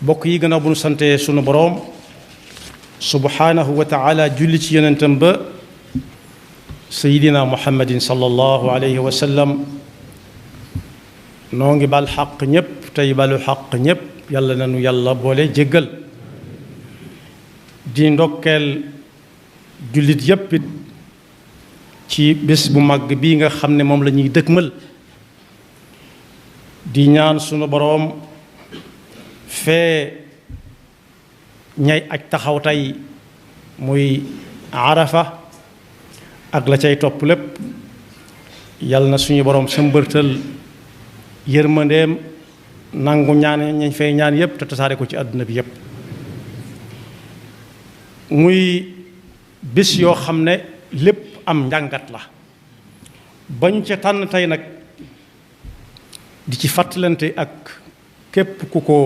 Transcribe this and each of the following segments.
bokk yi gannaaw bu nu sante sunu boroom subhanahu wa taala julli ci yonentam ba sayidina muhammadin sallallahu alayhi wa sallam noo ngi bal xaq ñépp tey balu xaq ñépp yàlla nanu yàlla boole jéggal di ndokkeel jullit yépp it ci bés bu mag bii nga xam ne moom la ñuy dëkkmal di ñaan sunu boroom fee ñay aj taxaw tey muy arafa ak la cay topp lépp yal na suñu boroom sëmbërtal yërmandeem nangu ñaan ñañ fay ñaan yépp te tasaare ko ci àdduna bi yépp muy bés yoo xam ne lépp am njàngat la bañ ca tànn tey nag di ci fàttalante ak képp ku ko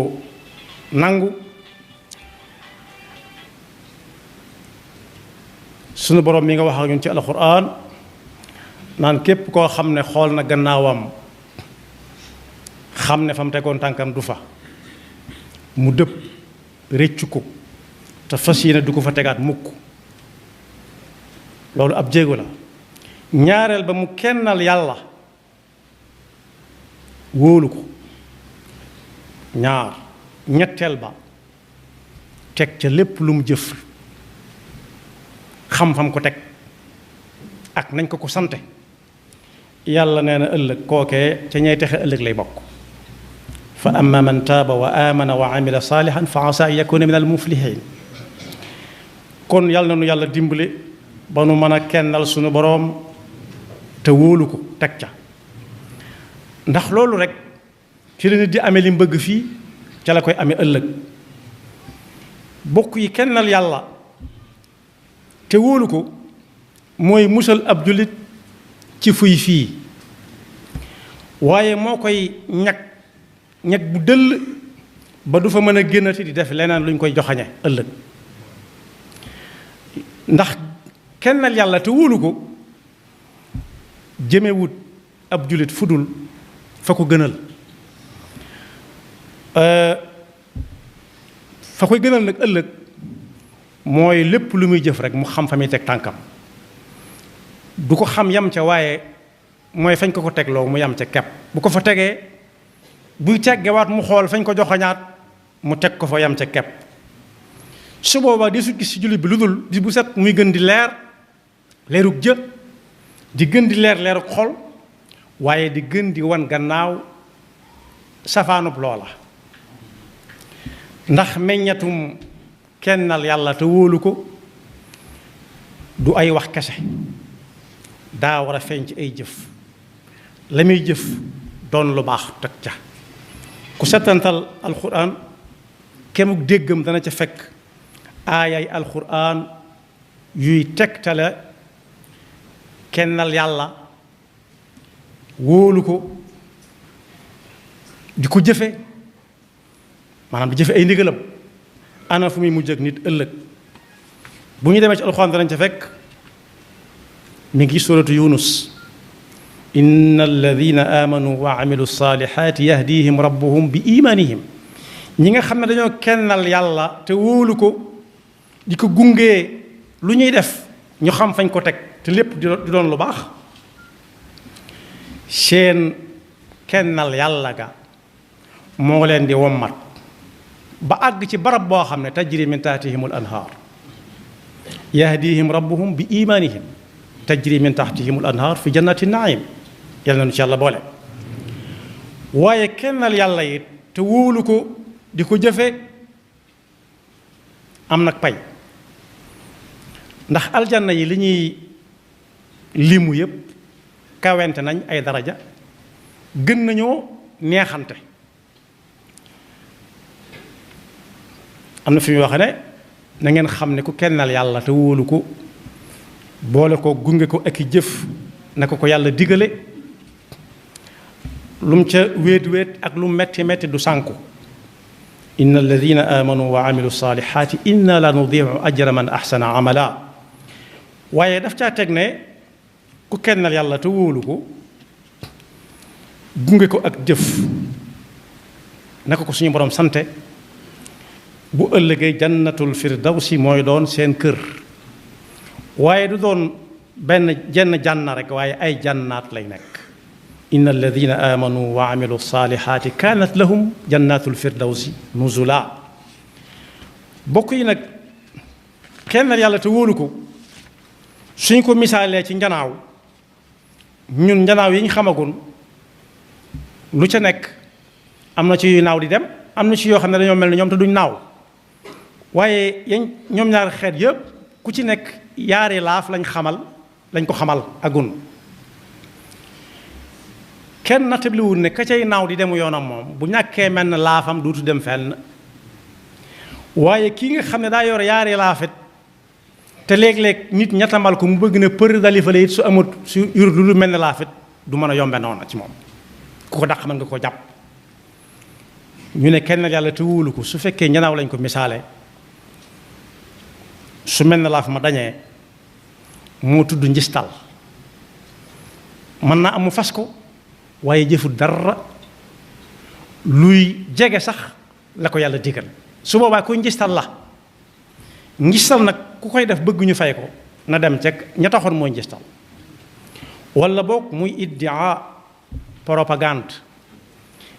nangu sunu borom mi nga wax ak ñun ci alxuraan naan képp koo xam ne xool na gannaawam xam ne fa mu tegoon tànkam du fa mu dëpp réccu ko te fas yéene du ko fa tegaat mukk loolu ab jéego la ñaareel ba mu kennal yàlla wóolu ko ñaar ñetteel ba teg ca lépp lu mu jëf xam fam ko teg ak nañ ko sante yàlla nee na ëllëg kookee ca ñay texe ëllëg lay bokk fa amma man taaba wa amana wa amila saalihan fa asa an yakuna min al muflihin kon yàlla na nu yàlla dimbale ba nu mën a kennal sunu boroom te wóolu ko teg ca ndax loolu rek ci la nit di amee li mu bëgg fii ca la koy amee ëllëg bokk yi kennal yàlla te wóolu ko mooy musal ab jullit ci fuy fii waaye moo koy ñag bu dëll ba du fa mën a génnati di def leneen lu ñu koy joxañe ëllëg ndax kennal yàlla te wóolu ko jëmewut ab jullit fudul fa ko gënal fa koy gënal nag ëllëg mooy lépp lu muy jëf rek mu xam fa muy teg tànkam du ko xam yam ca waaye mooy fañ ko tegloo mu yam ca kepp bu ko fa tegee buy teggewaat mu xool fañ ko joxañaat mu teg ko fa yam ca kepp su boobaa di su gis ci jullit bi lu dul bis bu set muy gën di leerug jë di gën di leerug xol waaye di gën di wan gannaaw safaanub loola ndax meññatum kennal yàlla te wóolu ko du ay wax kese daa war a feeñ ci ay jëf la muy jëf doon lu baax teg ca ku setantal alxuraan kemuk déggam dana ca fekk aayay alxuraan yuy tegtale kennal yàlla wóolu ko di ko jëfe maanaam di jëfe ay ndigalam ana fu muy mujj ak nit ëllëg bu ñu demee ci alxuraan danañ ca fekk mi ngi suratu yunus inna alladina amanu wa amilu salihati yahdihim rabbuhum bi imanihim ñi nga xam ne dañoo kennal yàlla te wóolu ko di ko gungee lu ñuy def ñu xam fañ ko teg te lépp di doon lu baax seen kennal yàlla ga moo leen di wommat ba àgg ci barab boo xam ne tajri min tahtihimul anhaar yahdihim rabbuhum bi imanihim tajri min tahtihimul anhaar fi jannati naim yàlla na nu ci yàlla boole waaye kennal yàlla it te wóolu ko di ko jëfe am nag pay ndax aljanna yi li ñuy limu yépp kawente nañ ay daraja gën nañoo neexante am na fi muy wax ne na ngeen xam ne ku kennal yàlla te wóolu ko boole ko gunge ko ak i jëf na ko yàlla digale lu mu ca wéet ak lu metti metti du sànku inna alladina amanu wa amilu salihati inna la nudiu ajra man ahsana amala waaye daf caa teg ne ku kennal yàlla te wóolu ko gunge ko ak jëf naka ko suñu borom sante bu ëllëgee jannatul firdawsi mooy doon seen kër waaye du doon benn jenn janna rek waaye ay jannaat lay nekk inna alladina amanu wa amilu salihati kanat lahum jannatul firdawsi nuzula bokk yi nag kennal yàlla te wóolu ko suñ ko misaalee ci njanaaw ñun njanaaw yi ñu xamagun lu ca nekk am na ci yuy naaw di dem am na ci yoo xam ne dañoo mel ni ñoom te duñ naaw waaye yañ ñoom ñaar xeet yëpp ku ci nekk yaari laaf lañ ko xamal agun kenn nattabliwul ne ka cay naaw di demu yoonam moom bu ñàkkee mel ne laafam duutu dem fenn waaye kii nga xam ne daa yor yaari laafet te léeg-léeg nit ñettamal ko mu bëgg ne për dalifale it su amut su ur lu mel ne laafet du mën a yombe noona ci moom ku ko dàq mën nga ko jàpp ñu ne kenn yàlla te wóolu ko su fekkee ñanaaw lañ ko misaale su mel ne laaf ma dañee moo tudd njistal mën naa amu fas ko waaye jëfu dara luy jege sax la ko yàlla digal su boobaa koy njistal la njistal nag ku koy def bëgg ñu fay ko na dem ca ña taxoon mooy njistal wala boog muy iddia propagande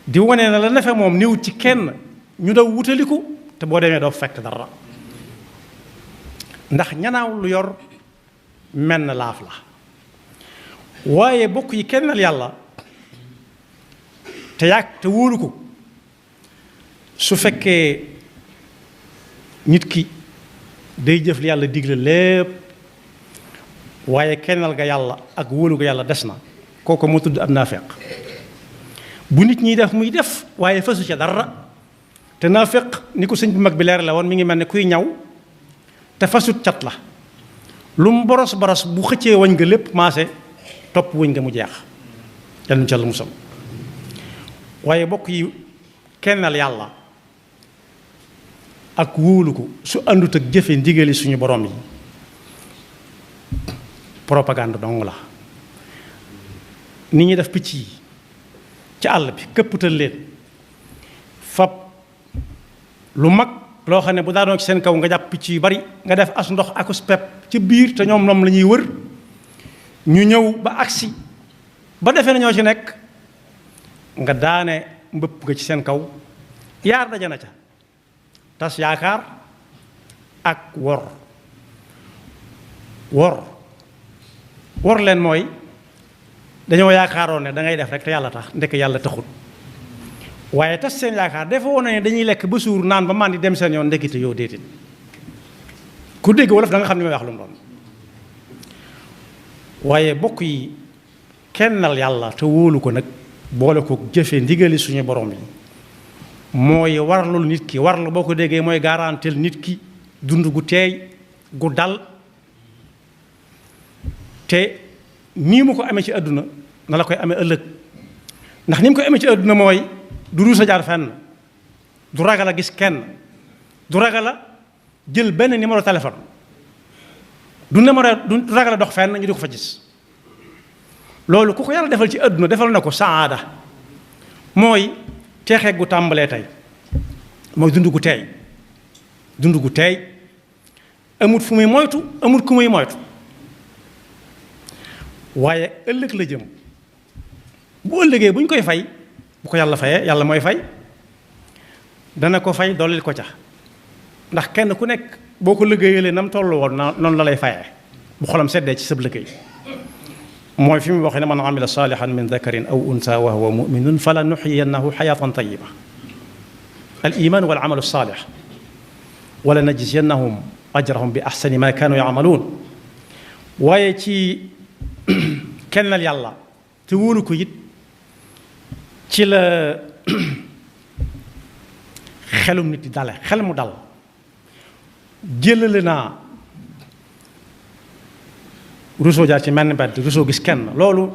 di wane na la nefe moom niwut ci kenn ñu daw wutaliku te boo demee doo fekk dara ndax ñanaaw lu yor menn laaf la waaye bokk yi kennal yàlla te yàgg te wóolu ko su fekkee nit ki day jëf li yàlla digle lépp waaye kennal ga yàlla ak wóolu ga yàlla des na kooku moo tudd ab naafeq bu nit ñiy def muy def waaye fasu ca dara te naafeq ni ko sëñ bu mag bi leer la woon mi ngi mel ne kuy ñaw te fasut cat la lu mu boros bu xëccee wañ nga lépp maase topp wëñ nga mu jeex yal na ca la musal waaye bokk yi kennal yàlla ak wóolu ko su àndut ak jëfe ndigali suñu borom yi propagande dong la nit ñi def picc yi ci àll bi këppatal leen fab lu mag loo xam ne bu daanoo ci seen kaw nga jàpp picc yu bari nga def as ndox akus pepp ci biir te ñoom la ñuy wër ñu ñëw ba agsi ba defee na ñoo ci nekk nga daane mbëpp nga ci seen kaw yaar daje na ca tas yaakaar ak wor leen mooy dañoo yaakaaroon ne da ngay def rek te yàlla tax ndekk yàlla taxut waaye tas seen yaakaar dafa woon ne dañuy lekk ba suur naan ba man di dem seen yoon ndekkite yow déedéet ku dégg wolof da nga xam ne may wax lu mu doon waaye bokk yi kennal yàlla te wóolu ko nag boole ko jëfe ndigali suñu borom yi mooy warlul nit ki warlu boo ko déggee mooy garantel nit ki dund gu teey gu dal te nii mu ko amee ci àdduna na la koy amee ëllëg ndax ni mu koy amee ci àdduna mooy du ruus a jaar fenn du ragal a gis kenn du ragal a jël benn numéro téléphone du ragal a dox fenn ñu di ko fa gis loolu ku ko yàlla defal ci àdduna defal na ko saada mooy teexeeg gu tàmbalee tey mooy dund gu teey amut fu muy moytu amut ku muy moytu waaye ëllëg la jëm bu ëllëgee bu ñu koy fay bu ko yàlla fayee yàlla mooy fay dana ko fay dollil ko ca ndax kenn ku nekk boo ko liggéeyalee nam tollu woon noonu la lay fayee bu xolam seddee ci sab liggéey mooy fi mu waxee ne man amila salihan min dakarin aw unsa wa huwa muminun fala nuxyiyannahu xayatan tayiba al iman wal amalu salih wala najziyannahum ajrahum bi axsani ma kanu yamaluun waaye ci kennal yàlla te wóolu ko it ci la xelum nit di dale xel mu dal jëlale naa rusoo jaar ci menn mbedd rusoo gis kenn loolu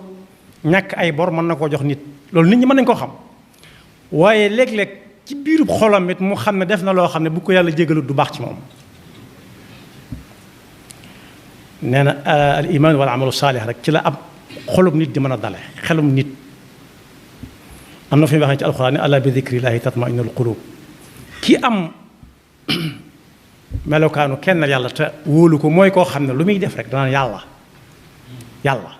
ñàkk ay bor mën na koo jox nit loolu nit ñi mën nañ koo xam waaye léeg-léeg ci biirub xolam it mu xam ne def na loo xam ne bu ko yàlla jégalut du baax ci moom nee na al iman wal amalu saalih rek ci la ab xolum nit di mën a dale xelum nit am na fi mu waxee ci alxuraan ne ala bi dikrillaahi tatma'innul quluub ki am melokaanu kennal yàlla te wóolu ko mooy koo xam ne lu muy def rek danaan yàlla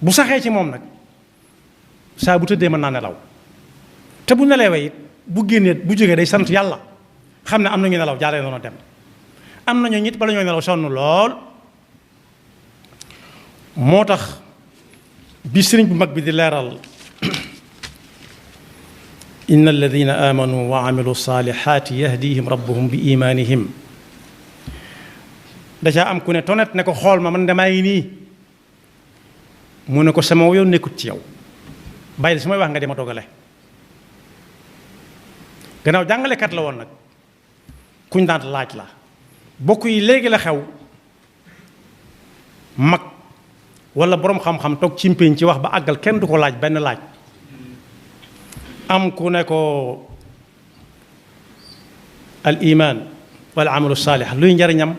bu saxee ci moom nag saa bu tëddee mën naa nelaw te bu nelawee it bu génnee bu jógee day sant yàlla xam ne am na ñu nelaw jaaree noonu dem am nañu nit bala ñoo nelaw sonn lool moo tax bi sëriñ bu mag bi di leeral inna alladina amanu wa amilu salihati yahdihim rabbuhum bi imanihim dacaa am ku ne tonet ne ko xool ma man damaa ngi nii mu ne ko sama yoon nekkut ci yow bàyyi su may wax nga di ma dogale gannaaw jàngalekat la woon nag kuñ daan laaj la bokk yi léegi la xew mag wala boroom xam-xam toog ci mpéñ ci wax ba àggal kenn du ko laaj benn laaj am ku ne ko al iman wal amalu saalih luy njariñam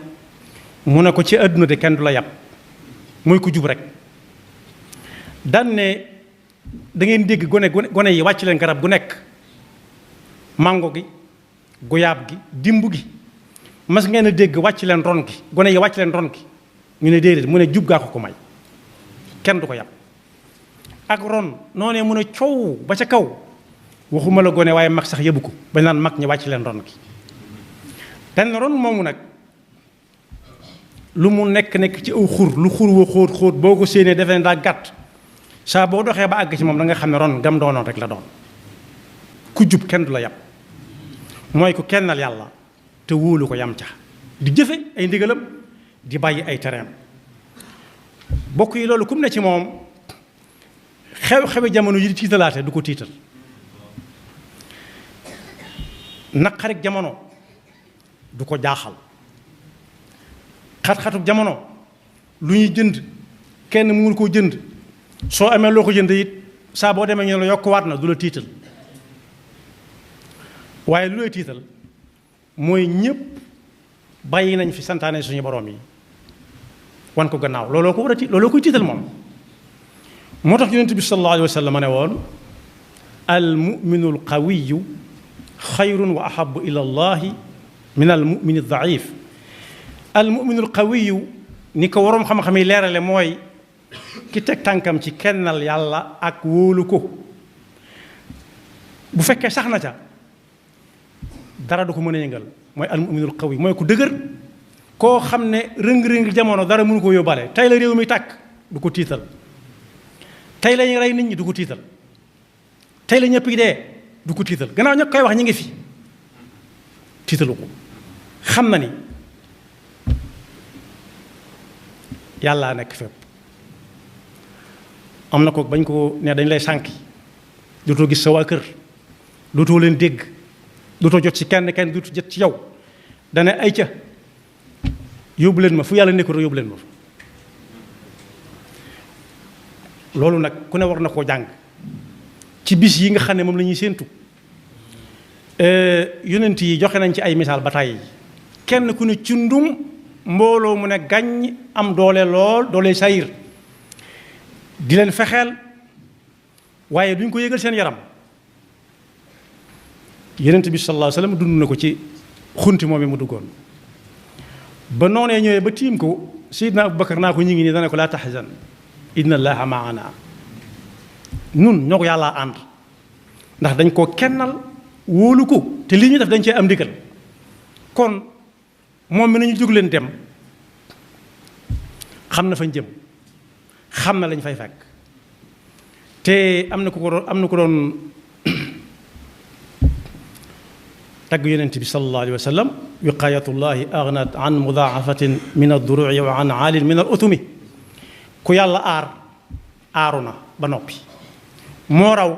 mu ne ko ci àdduna de kenn du la yàpp mooy ku jub rek daan ne da ngeen dégg gone yi wàcc leen garab gu nekk mango gi guyaab gi dimb gi mas ngeen a dégg wàcc leen ron gi gone yi wàcc leen ron gi ñu ne déedéet mu ne jub gaa ko may kenn du ko yàpp ak ron noonee mu ne coow ba ca kaw waxuma la gone waaye mag sax yëbu ko bañ naan mag ñi wàcc leen ron gi ten ron moomu nag lu mu nekk ci aw xur lu xur wa xóot boo ko séenee defe ne daa gàtt saa boo doxee ba àgg ci moom da nga xam ne ron gam doonoon rek la doon ku jub kenn du la yàpp mooy ku kennal yàlla te wóolu ko yam ca di jëfe ay ndigalam di bàyyi ay tereem bokk yi loolu kum ne ci moom xew-xewi jamono yi di tiitalaate du ko tiital naqarik jamono du ko jaaxal xat-xatuk jamono lu ñuy jënd kenn mënul koo jënd soo amee loo ko jënd it saa boo demee ñu ne la yokkuwaat na du la tiital waaye lu lay tiital mooy ñëpp bàyyi nañ fi santaane suñu borom yi wan ko gannaaw looloo ko war a looloo koy tiital moom moo tax yonent bi sallallahu alayhi wa sallam ne woon al muminu al qawiyu xayrun wa ahabu ila allahi min al mumini daif al muminu al qawiyu ni ko waroom xam-xam yi leerale mooy ki teg tànkam ci kennal yàlla ak wóolu ko bu fekkee sax na ca dara du ko mën a yëngal mooy al muminul qawi mooy ku dëgër koo xam ne rëng-rëng jamono dara mënu ko yóbbaale tey la réew mi tàkk du ko tiital tey lañuy rey nit ñi du ko tiital tey la ñëpp yi dee du ko tiital gannaaw ña koy wax ñi ngi fi tiitalu ko xam na ni yàllaa nekk fépp am na ko bañ ko ne dañ lay sànki dootoo gis sa waa kër dootoo leen dégg dootoo jot ci kenn dootu jot ci yow dana ay ca yóbbu leen ma fu yàlla nekkul yóbbu leen ma fa loolu nag ku ne war na koo jàng ci bis yi nga xam ne moom la ñuy séentu yonent yi joxe nañ ci ay misaal ba tàyyi kenn ku ne cundum mbooloo mu ne gàññ am doole lool doole sayir di leen fexeel waaye duñ ko yëgal seen yaram yonent bi sallallahu alayhi wa sallam dund na ko ci xunti moom yi mu duggoon ba noonee ñëwee ba tiim ko Seydina Abubakar naa ko ñu ngi nii dana ko laa tahzan inna allaha maana nun ñoo ko yàllaa ànd ndax dañ koo kennal wóolu ko te li ñu def dañ cee am ndigal kon moom mi nañu jóg leen dem xam na fañ jëm xam na lañ fay fekk te am na ko doon tagg yonent bi sallallahu alayhi wa sallam wiqayatullahi aghnat an mudaafatin min ad-duru'i wa an aalin min al-utumi ku yàlla aaru na ba noppi moo raw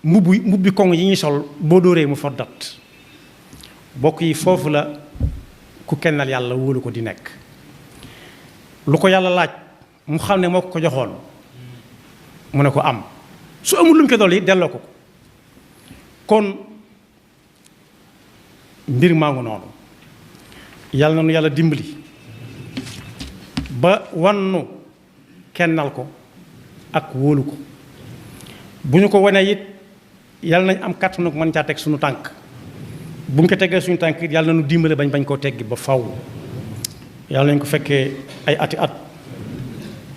mbubbi koŋ yi ñuy sol boo dóoree mu foddat bokk yi foofu la ku kennal yàlla wóolu ko di nekk lu ko yàlla laaj mu xam ne moo ko joxoon mu ne ko am su amul lu mu ko dolli delloo ko kon mbir maa ngi noonu yàlla na nu yàlla dimbali ba wannu kennal ko ak wóolu ko bu ñu ko wanee it yàlla nañ am kàttanu mën caa teg suñu tànk buñ ko teggee suñu tànk it yàlla na nu dimbale bañ koo teggi ba faw yàlla nañ ko fekkee ay ati at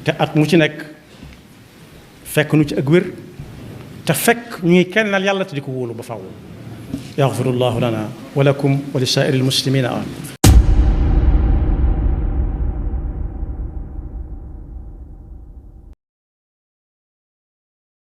te at mu ci nekk fekk nu ci ak wér te fekk ñuy kennal yàlla te di ko wóolu ba faw yaxfirullahu lana wa lakum wa li saa'iril muslimina amin